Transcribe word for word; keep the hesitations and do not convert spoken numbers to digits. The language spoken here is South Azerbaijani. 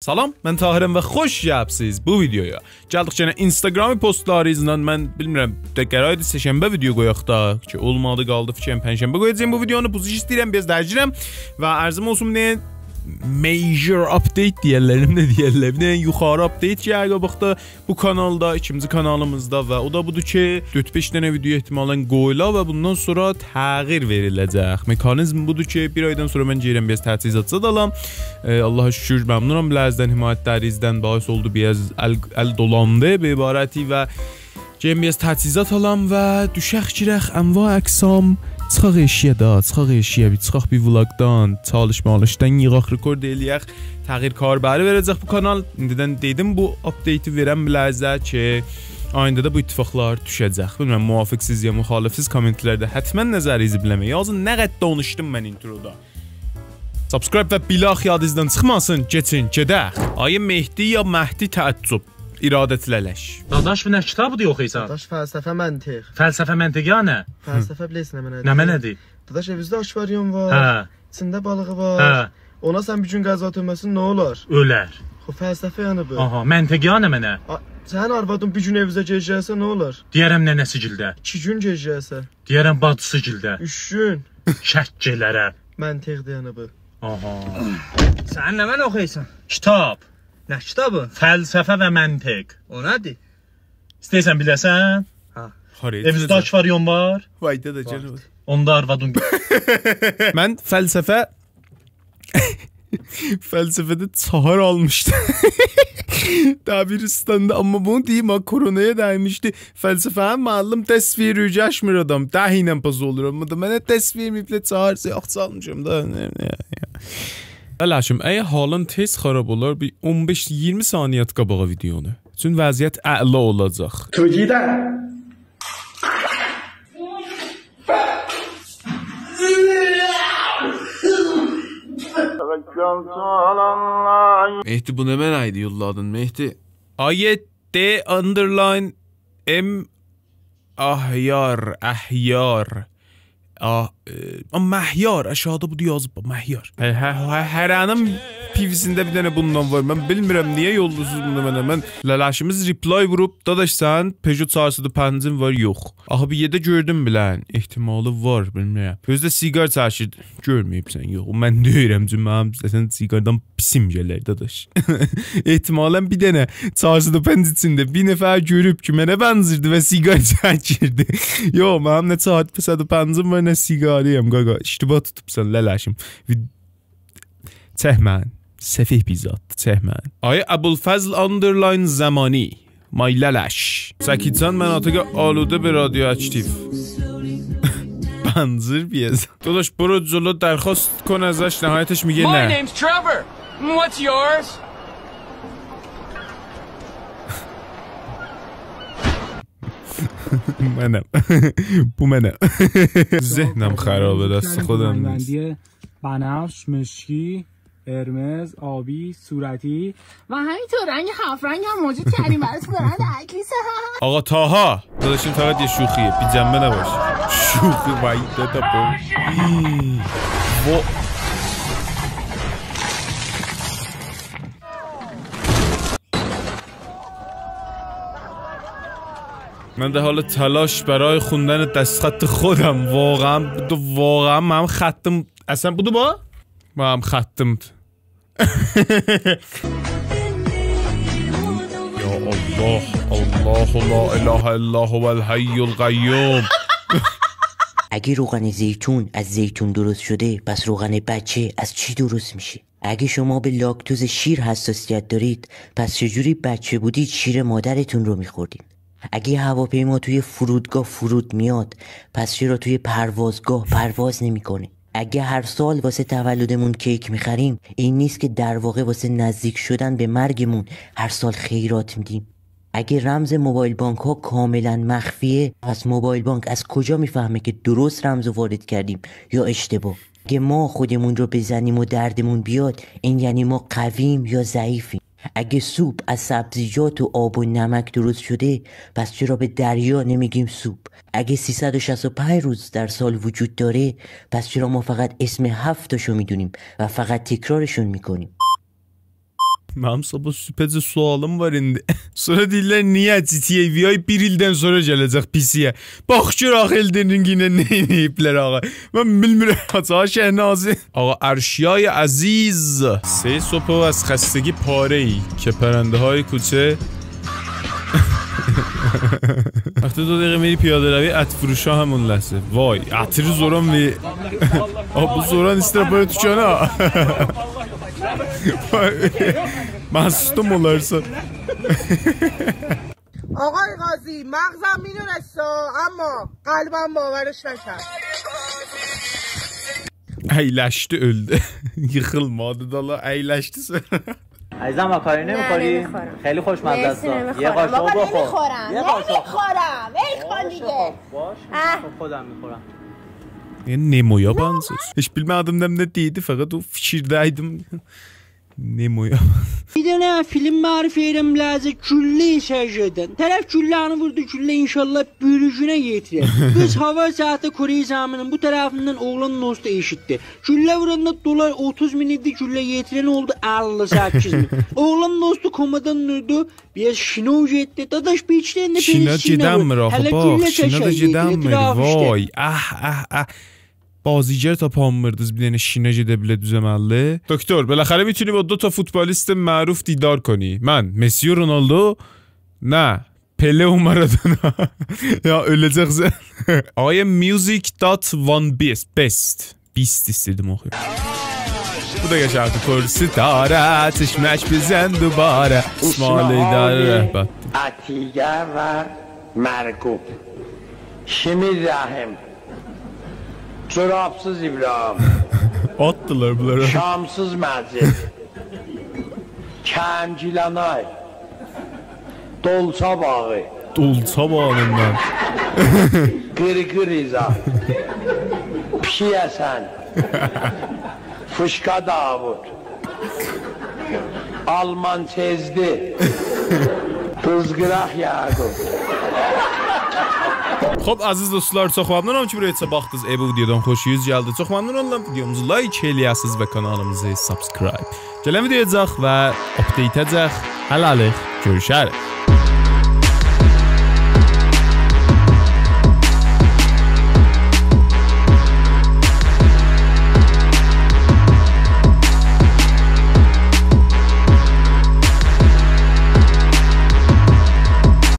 سلام، من طاهرم و خوش گلیبسیز بو ویدیویا. گلدیک یئنه اینستاگرامی پستلارینان. من بیلمیرم، ده قرار ایدی سه‌شنبه ویدیو قویاق دا، کی اولمادی، قالدی فیکریم پنجشنبه قویاجاغام بو ویدیونو. بو ایشی ایسته‌ییرم، بیر آز درگیرم. و عرضیم اولسون، بیر دنه major update دئیرلر، نه دئیرلر، بیر دنه یوخاری update گلیر قاباقدا بو کانالدا، ایکینجی کانالیمیزدا. و او دا بودور کی، دؤرد-بئش دنه ویدیو احتمالاً قویولا و بوندان سونرا تغییر وئریله‌جک. مکانیزم بودور کی، بیر آیدان سونرا من گئدیرم بیر آز تجهیزات زاد آلام. ائ، آللاها شوکور، ممنونام بیله‌زدن، حمایت‌لرینیزدن. باعث اولدو بیر آز ال، ال دولاندی به عبارتی و گئدیم بیر آز تجهیزات آلام و دوشک گیرک انواع اقسام. چیخاق ائشییه دا، چیخاق ائشییه، بیر چیخاق بیر ولاگدان، چالیش مالیشدان ییغاق، رکورد ائله‌یک. تغییر کاربری وئره‌جک بو کانال. ایندیدن دئدیم بو آپدیتی وئرم بیله‌زه کی، آینده‌ده بو اتفاقلار دوشه‌جک. بیلمیرم، موافق‌سیز یا مخالف‌سیز، کامنت‌لرده حتماً نظرینیزی بیله‌مه یازین. نه قدر دانیشدیم من اینترودا. سابسکرایب و بیلاخ یادینیزدان چیخماسین، کئچین، گئدک. آقای مهدی یا مهدی تعجب. ارادت للش. داداش، بو نه کیتابیدیر اوخویورسان؟ داداش، فلسفه، منطق. فلسفه، منطق یا نه؟ فلسفه بیلیرسن نمنه‌دیر؟ نمنه‌دیر؟ داداش، ائویزده آکواریوم وار. هه. ایچینده بالیغی وار. هه. اونا سن بیر گون غذا تؤکمه‌سن، نه اولار؟ اؤلر. خب، فلسفه یعنی بو. آها، منطق یا نمنه؟ آ، سنین آروادین بیر گون ائویزه گئج گلسه، نه اولار؟ دئیه‌رم ننه‌سی‌گیلده. ایکی گون گئج گلسه؟ دئیه‌رم باجیسی‌گیلده. اوچ گون. شک ائله‌رم. منطق یعنی بو. آها. سن نمنه اوخویورسان؟ کیتاب. نه کیتابی؟ فلسفه و منطق. او نه‌دیر؟ ایسته‌ییرسن بیله‌سن؟ ها. هارا ائویزده گئده‌جک؟ آکواریوم وار. وای، دده، گل. وار. اوندا آروادین گؤ- من فلسفه، فلسفه‌ده چهار آلمیشدیم. دبیرستاندا، آمما بونو دئییم ها، کرونایا دیمیشدی. فلسفه‌نین معلم درس وئریر، گلمیر آدام. ده ایله پاس اولور. آمما دا منه درس وئرمه‌ییبلر، چهار، یوخ، چالمیشام دا. نه، نه، نه. لله‌شیم، اگر حالین تئز خراب اولار، بیر اون بئش اییرمی ثانیه آت قاباغا ویدیونو. چون وضعیت اعلا اولاجاق. توجیده. مهدی، بو نمنه ایدی یوللادین، مهدی؟ آی دی underline M احیار، احیار. آه، ائ، آ، مهیار، آشاغیدا بو دا یازیب، مهیار. هه، هه، هه، هره‌نین پی‌وی‌سینده بیر دنه بوندان وار. من بیلمیرم، نییه یوللورسوز بونو منه؟ من لله‌شیمیز reply ووروب، داداش، سنین پژو چهار صد و پنجین وار؟ یوخ. آخی بیر یئرده گؤردوم بیله‌ن، احتمالی وار، بیلمیرم. اؤزو ده سیگار چکیر، گؤرمه‌ییبسن، یوخ. من دئییرم، چونکی منیم ذاتاً سیگاردان پیسیم گلر، داداش. احتمالاً بیر دنه چهار صد و پنج ایچینده بیر نفر گؤروب کی، منه بنزیردی و سیگار چکیردی. یوخ، منیم نه چهار صد و پنجیم وار، نه سیگاری‌یم، قاقا. اشتباه توتوبسان، لله‌شیم. وی-، چکمه‌یین. سفیه بیر زاددیر، چکمه‌یین. آقای ابوالفضل underline زمانی. مای لله‌ش. سکیتسان مناطق آلوده به رادیواکتیو. بنزیر بیز. داداش، برو جلو، درخواست کن ازش، نهایتش میگه My نه. Name's Trevor. What's yours? منم. بو منم. ذهنم خرابه، دست خودم نیست. بنفش، مشکی، قرمز، آبی، صورتی و همینطور رنگ هفت رنگ هم موجود کردیم براتون، دارن در اکلیس. آقا طاها، داداشیم، فقط یه شوخیه، بی جنبه نباش. شوخی، وای دادا، بو. بو. من در حال تلاش برای خوندن دستخط خودم. واقعاً، واقعاً منیم خطیم، اصلاً بودو با؟ منیم خطیم. یا الله، الله لا اله الا هو الحی القیوم. اگه روغن زیتون از زیتون درست شده، پس روغن بچه از چی درست می‌شه؟ اگه شما به لاکتوز شیر حساسیت دارید، پس چجوری بچه بودید شیر مادرتون رو می‌خوردین؟ اگه هواپیما توی فرودگاه فرود میاد، پس چرا توی پروازگاه پرواز نمی‌کنه؟ اگه هر سال واسه تولدمون کیک می‌خریم، این نیست که در واقع واسه نزدیک شدن به مرگمون هر سال خیرات می‌دیم؟ اگه رمز موبایل بانک‌ها کاملاً مخفیه، پس موبایل بانک از کجا می‌فهمه که درست رمز رو وارد کردیم یا اشتباه؟ اگه ما خودمون رو بزنیم و دردمون بیاد، این یعنی ما قویم یا ضعیفیم؟ اگه سوپ از سبزیجات و آب و نمک درست شده، پس چرا به دریا نمی‌گیم سوپ؟ اگه سیصد و شصت و پنج روز در سال وجود داره، پس چرا ما فقط اسم هفت تاشو می‌دونیم و فقط تکرارشون می‌کنیم؟ منیم صاباح صبحه‌جه سؤالیم وار ایندی. سونرا دئییرلر، نییه جی تی ای وی آی بیر ایلدن سونرا گله‌جک پی سی‌یه؟ باخ گؤر آخی Elden Ring ایله نه ائله‌ییبلر آقا. من بیلمیرم، آقا شهنازی. آقا ارشیای عزیز. سه صبح از خستگی پاره‌ای که پرنده‌های کوچه وقتی دو دقیقه می‌ری پیاده‌روی، عطرفروشا همون لحظه. وای، عطری زوران وی آ، بو زوران ایستر بئله دوکانا. مصدوم اولارسان. آقای قاضی، مغزم می‌دونسته، اما قلبم باورش نکرد. اَیلشدی، اؤلدو. ییخیلمادی دالا، اَیلشدی سونرا. عزیزم، ماکارونی نه، نمی‌خوری؟ نمی‌خورم. خیلی خوشمزه است. مرسی، نمی‌خورم. یه قاشق بابا، بخور. نمی‌خورم. یه قاشق. نمی‌خورم. ول کن باشه دیگه. خب، باشه. اه. خب، خودم می‌خورم. یعنی نمویا بنزیر. هئچ بیلمه‌دیم نه، نه دئییردی، فقط او فیکیرده‌یدیم. نمویا. بیر دنه فیلم معرفی ائدیرم، لحظه گولله ایسه گئدن. طرف گولله‌نی ووردو، گولله انشاءالله بوروجونه یئتیرر. قیز هاوا ساعاتی کره زمینین بو طرفیندن اوغلان دوستو ائشیتدی. گولله ووراندا دلار اوتوز مین ایدی، گولله یئتیرن اولدو اللی سککیز مین. اوغلان دوستو کومادان دوردو، بیر آز شینا گئتدی. داداش، بیر ایکی دنه ده شینا پنیر شینا وور. گئدنمیر آخی، هله باخ، گولله شینا دا چکر یئتدی، گئدنمیر. اعتراف ایشده. وای، اه، اه، اه. بازیگر تاپانمیردیز، بیر دنه شینا گئده بیله دوز عمللی. دکتر، بالاخره می‌تونی با دو تا فوتبالیست معروف دیدار کنی. من، مسی و رونالدو؟ نه، پله و مارادونا. یا، اؤله‌جکسن. I am music dot one best. Best. بیست ایسته‌ییردیم اوخویوم. بو دا قشنگدیر. پر ستاره، چشمک بزن دوباره. اسماعیل ایده‌لی رهبر. عطیه و مرغوب. شیمیر رحیم. جورابسیز ابراهیم. آتدیلار بونلاری. شامسیز مجید. کمگیلانای. دولچا باغی. دولچا باغیندان. قیرقیر ایزا. پیشیک حسن. فیشقا داوود. آلمان تئزدی. قیزقیراق یعقوب. خوب، عزیز دوستلار، چوخ ممنونام کی بورایا باخدینیز. اگر بو ویدیودان خوشونوز گلدی، چوخ ممنون اوللام ویدیوموزو لایک ائله‌یه‌سینیز و کانالیمیزی سابسکرایب. گلن ویدیویاجاق و آپدیته‌جاق. هله‌لیک، گؤروشریک.